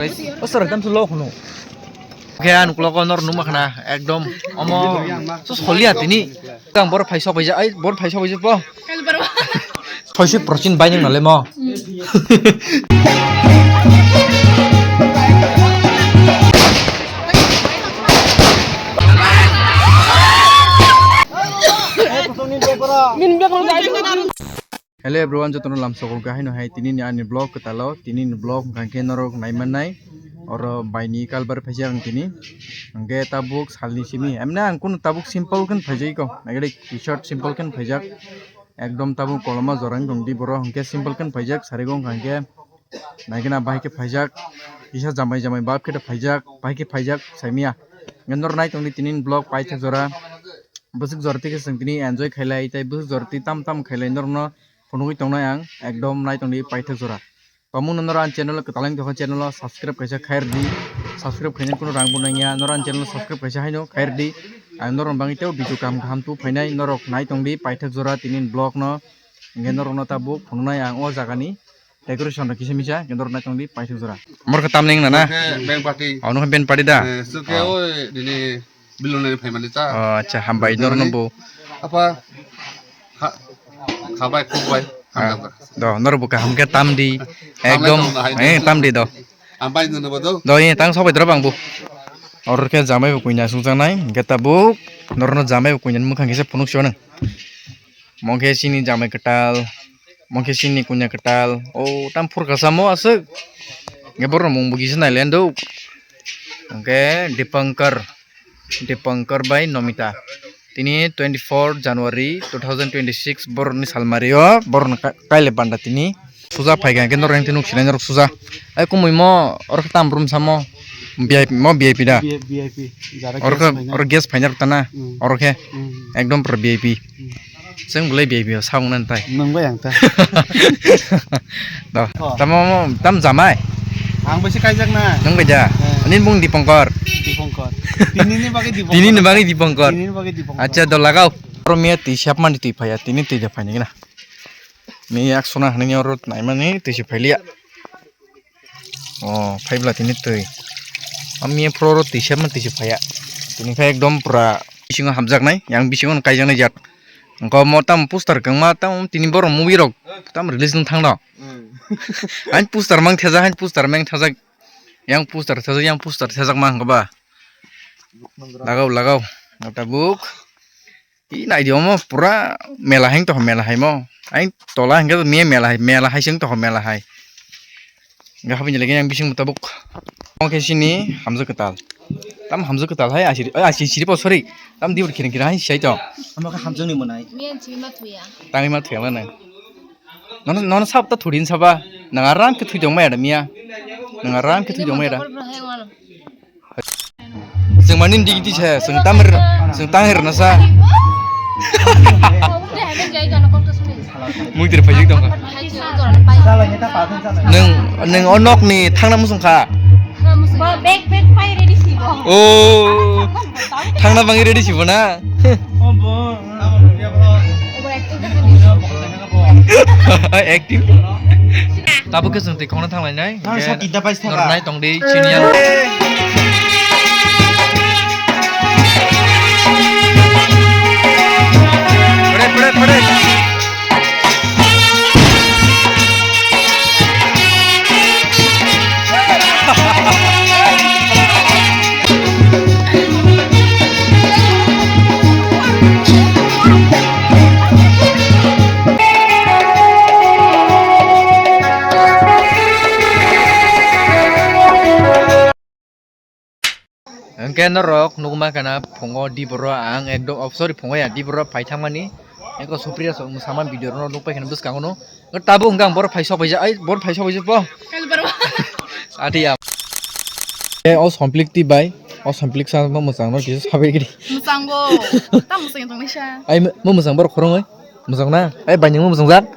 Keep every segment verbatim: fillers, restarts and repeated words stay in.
O sir, ekdam se lo hwno. Khe ang ukulok o nor numa khna ekdom omo so solia tini. Kang bor phai sok baija, ai bor phai sok baija po. Soisu prochin bai nang nale mo. Hello everyone, jotono lamsokol kahai no hai tini ni ani vlog kwtalo, tini ni vlog hwnkha khe norok nai mannai oro bai ni kalbar phaijak ang tini. Hwnkhe tabuk salni simi emne ang kunu tabuk simple khe phaijak ko, nagari t-shirt simple khe phaijak, ekdom tabuk koloma jorang tong di boro hwnkhe simple khe phaijak sarigo hwnkha khe. Naikhe na bahai khe phaijak, kisa jamai jamai bap khe phaijak, bahai khe phaijak saimia. Nge nor nai tongdi tini ni vlog paithak jora. Bwswk jora twi khe chwng tini enjoy khailai tei bwswk jora twi tam tam khailai norokno phunugwi tongnai ang ekdom nai tongdi paithak jora. Tamo no nor ang channel kwtal wng tongkha channel o subscribe kaisa khairdi. Subscribe khainani kuno rang bo nangya nor ang channel o subscribe kaisa haino khairdi. Ang norok bangwi tei video kaham kaham tu phainai norok nai tongdi paithak jora tini ni vlog no. Hwnkhe norokno tabuk phunuknai ang o jagani decoration rok kisa misa hwnkhe norok naitongdi paithak jora. Morokhe tamni wngna na? Hwnkhe band party. Oh, nokhe band party da? Eh, sukhe oi dini bilonani phaimani cha. Oh, acha, hambai norokno bo. Apa kha-, khabai khukbai. Ah, hamjak. Do, norok bo kaham khe tamdi. Ekdom, eh, tamdi do. Hambai nono bo do. Do, eh, tang sobai drop ang bo. Oro khe jamai bo kuina sungjaknai, hwnkhe tabuk norokno jamai bo kuinani mwkhang kisa phunuk sio nang. Mongkhe chini jamai kwtal, mongkhe chini kunya kwtal. O tam phurkha samo aswk. Hwnkhe borok mung bo kisa nailendo. Hwnkhe Dipankar, Dipankar bai Nomita. Tini twenty four January two thousand twenty six borokni salmari o borokno ka-, kaile banda tini. Suja phaikha hwnkhe norok hwnkhe nuk sinai norok suja. Ai kumui mo oro khe tam room samo V I P mo V I P da. V I P, V I P. Jara oro khe guest phaina. Oro guest phaina rwkha na. Hmm. Oro khe. Hmm. Ekdom pura V I P. Hmm. Chwng belai V I P o samung nani tai. Nung bai ang ta. Do. Oh. Tamo mo tam jamai. Ang bai se kaijak na. Nung bai da. Eh. Nini bung Dipankar. Dipankar. Tini ni bagwi Dipankar. Tini ni bagwi Dipankar. Tini ni bagwi Dipankar. Acha do lagao. Oro miya twi sap mani twi phaiya tini twi da phaini gina. Miya aksona hwnwi oro naimani twi se phailiya. Oh, phaibla tini twi. Ami phoro twi sep ma twi se phaiya. Tini khai ekdom pura bisingo hamjaknai, yang bisingo kaijaknai jak. Engko mo tam poster kwngma tam tini borok movie rok tam release wng thangno. Hmm. Hain poster mang thajak, hain poster mang thajak. Yang poster thajak, yang poster thajak ma hwnkha ba. Lagao, lagao. Tabuk. I naidi omo pura mela hai wng tongkha, mela hai mo. Ai tola hwnkhe miya mela hai, mela hai se wng tongkha, mela hai. Hwnkhe habini lagi yang bising tabuk. Omo khe chini hamjwk kwtal. Tam hamjwk kwtal hai, asi, ai, asi siri po, sorry. Tam dibur khiring khiring hai si hai to. Omo khe hamjwkni mwnai. Miyan chini ma thuya. Tangwi ma thuya ma nang. Nono, nono sab ta thudin saba. Nang aram khe thui tong maya da miya. Nang aram khe thui tong maya da. Chwng mani digi tisa, chwng tamir, chwng tangir na sa. Muitir phajik tong. Nung, nung o nok ni thangna musung kha. Bo bag, bag phai ready sibo. Oh, thangna bangwi ready sibo na. Acting. Tabuk khe chwng twi khongna thanglainai. Nang sa kita pai sa nor ka. Nai tong di senior. Pede, pede, pede. Hwnkhe norok nukma khana phungo diboro ang ekdom, oh, sorry, phungo ya diboro phai thangmani. Eko Supriya sok mwsama video rok nukpai khana bwskango no. Tabuk hwnkhe ang boro phai sok baija, ai boro phai sok baija po. Kal boro. Ati ya. E o somplik ti bai, o somplik sa mo mwsang no kisa sabai gidi. Mwsang go. Ta mwsang tong nisa. Ai mo mwsang boro khorong oi. Mwsang na. Ai bai nang mo mwsang jak.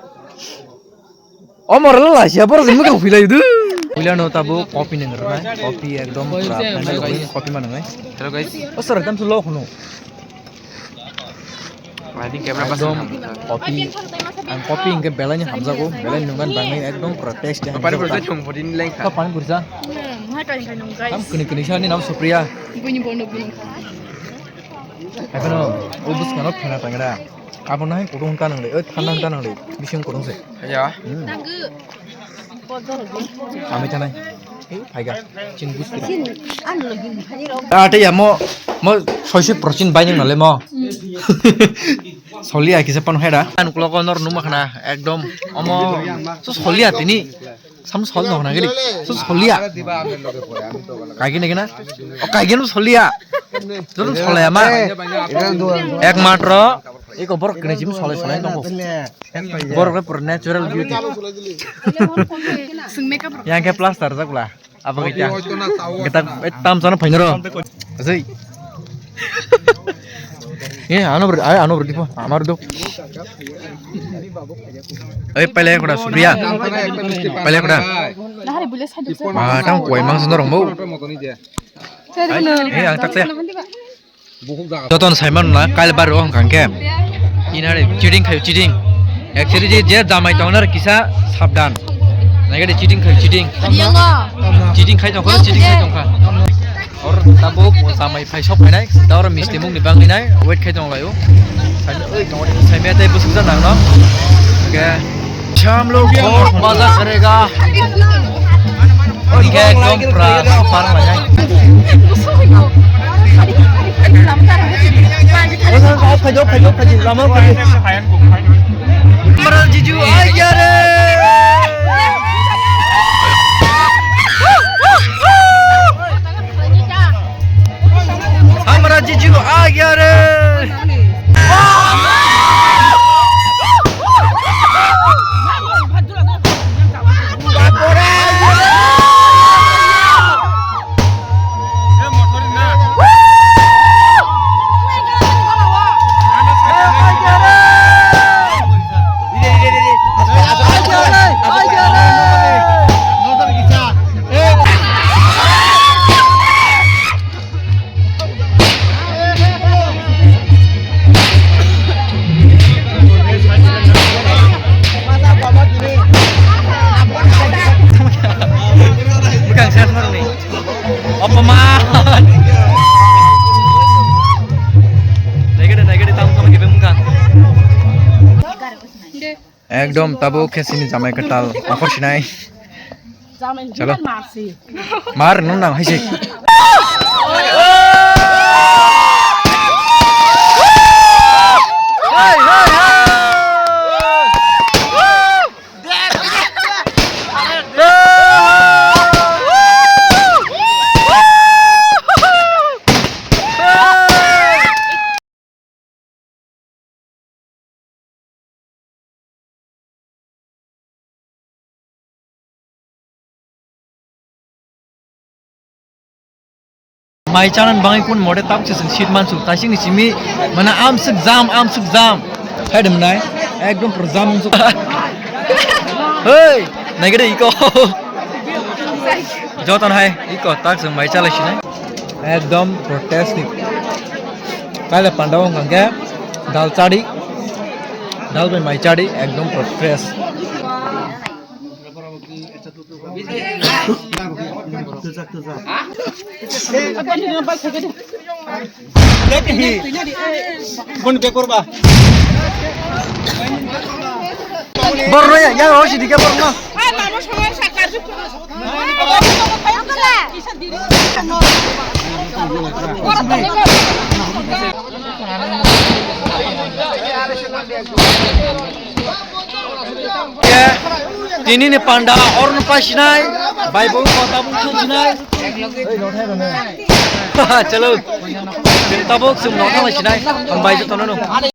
O mor la la sia boro jemma kang philai du. Philai no tabo coffee nang rna. Coffee ekdom pura pura coffee ma nangai. Hello guys. O sir ekdom slow hono. I think camera person. Ekdom coffee. Ang kopi hingke belai ni hamjago, belai nungani bagwi ekdom pura taste. Pani puri hamjago. Pani puri sa. Hmm, hai pani kai nung, guys. Tam kini kini sa ni nam Supriya. Buini bono buini. Ekhono o buskano phena tangra. Abo nahai kutung ta nang le, oi thanda ta nang le, bising kutung se. Ya. Hmm. Ami tanai. Phaiga. Chin buskira. Ate ya mo, mo soisu prochin bai nang le mo. Solia kisa pano heda. An klogo nor numa khana ekdom omo so solia tini. Sam sol no khana gili. So solia. Kaigi ne gina? O kaigi no solia. Joto solia ma. Ekmatro eko borok kene jim solai solai tongo. Borok le pura natural beauty. Yang ke plaster jakla. Apa kita? Kita tam sana phainaro. Asai. Eh, ano ber, ano ber dipo. Amar do. Eh, pele koda Supriya. Pele koda. Ma tang koi mang sana rong bo. Eh, ang tak se. Joton saiman na kail bar wng kang ke. Inare cheating khayo cheating. Actually je, je jamai tongnar kisa sabdan. Nagade cheating khayo cheating. Cheating khai tongkha, cheating khai tongkha. Or tabuk jamai phai sok phainai, da or misti mung ni bangwi nai, wait khai tong laio. Sai, oi, tong, sai me tai busuk jan nang no. Ke. Sham log bahut maza karega. Oke, ekdom pura super manya. Lama khajo, khajo, khajo, lama khajo. Amra jiju aa gaya re. Amra jiju aa gaya re. Bwkang ses marni. Apa ma? Naigade, naigade, tam tam kibe bwkang. Ekdom tabuk khe chini jamai kwtal nongkhor sinai. Chalo. Mar nung nang hai se. Mai chanani bagwi kun mode tabuk se chwng seat mansuk, taisingni simi mane amsuk jam, amsuk jam. Hai de mwnai, ekdom pura jam wngsuk. Hey, naigede iko. Joton hai, iko tak chwng mai chalai sinai. Ekdom pura tasty. Kaila pandao hwnkha khe dal chadi, dal bai mai chadi, ekdom pura fresh. Bon bekorba. Borno ya, ya, oh, si dikhe borno. Tini ni panda orno pasinai, bai bo kota bo sinai. Chalo, tabuk chwng nokha sinai, hambai jotono no.